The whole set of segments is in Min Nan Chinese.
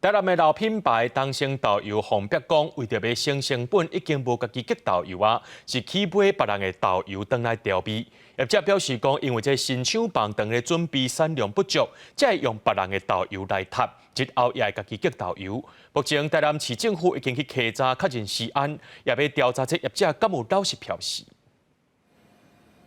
台南的老品牌東昇豆油予人逼講，為著欲省成本，已經無家己激豆油啊，是去買別人的豆油轉來調味。業者表示講，因為這新廠房當咧準備產量不足，才會用別人的豆油來塔，日後也會家己激豆油。目前台南市政府已經去稽查確認食安，也欲調查這業者敢有落實標示。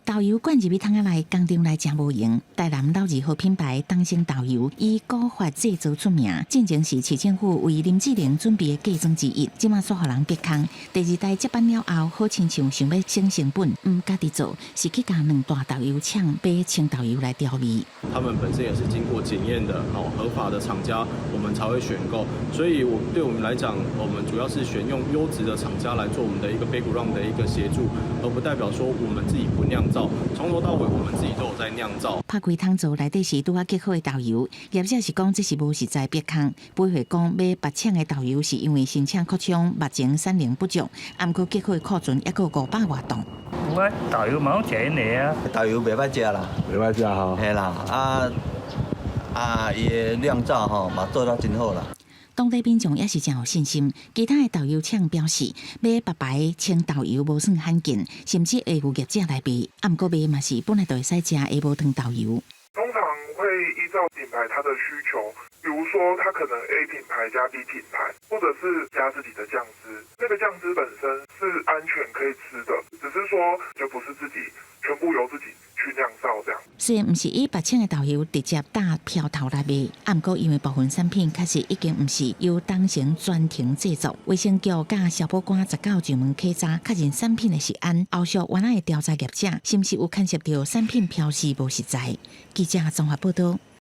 豆油灌入去桶仔內，工廠內誠無閒。台南老字號品牌東昇豆油以古法製造出名，進前是市政府為林志玲準備的嫁妝之一。這馬煞予人逼空。第二代接班了後，好親像想欲省成本，毋家己做，是去共兩大豆油廠買清豆油來調味。他們本身也是經過檢驗的，哦，合法的廠家，我們才會選購。所以，我對我們來講，我們主要是選用優質的廠家來做我們的一個 background 的一個協助，而不代表說我們自己不釀造。從頭到尾，我們自己都有在釀造。拍開桶槽內底是拄仔激好的豆油，業者是講這是無實在逼空，背回講買別廠的豆油是因為新廠擴張，目前產能不足，毋過激好的庫存猶閣有500外噸。我豆油嘛攏食𪜶的啊，豆油袂歹食啦，袂歹食吼。嘿啦，啊啊，伊的釀造吼嘛做得真好啦。當地民眾也是誠有信心，其他的豆油廠表示，買別牌清豆油無算罕見，甚至會有業者來賣。啊，毋過賣嘛是本來就會使食的無糖豆油。通常會依照品牌它的需求，比如說它可能 A 品牌加 B 品牌，或者是加自己的醬汁，那個醬汁本身是安全可以吃的，只是說就不是自己全部由自己去釀造這樣。雖然毋是以別廠的豆油直接打標頭來賣，啊，毋過因為部分產品確實已經毋是由東昇專程製作，衛生局佮消保官19上門稽查，確認產品的食安，後續原來會調查業者是毋是有牽涉著產品標示無實在。記者綜合報道。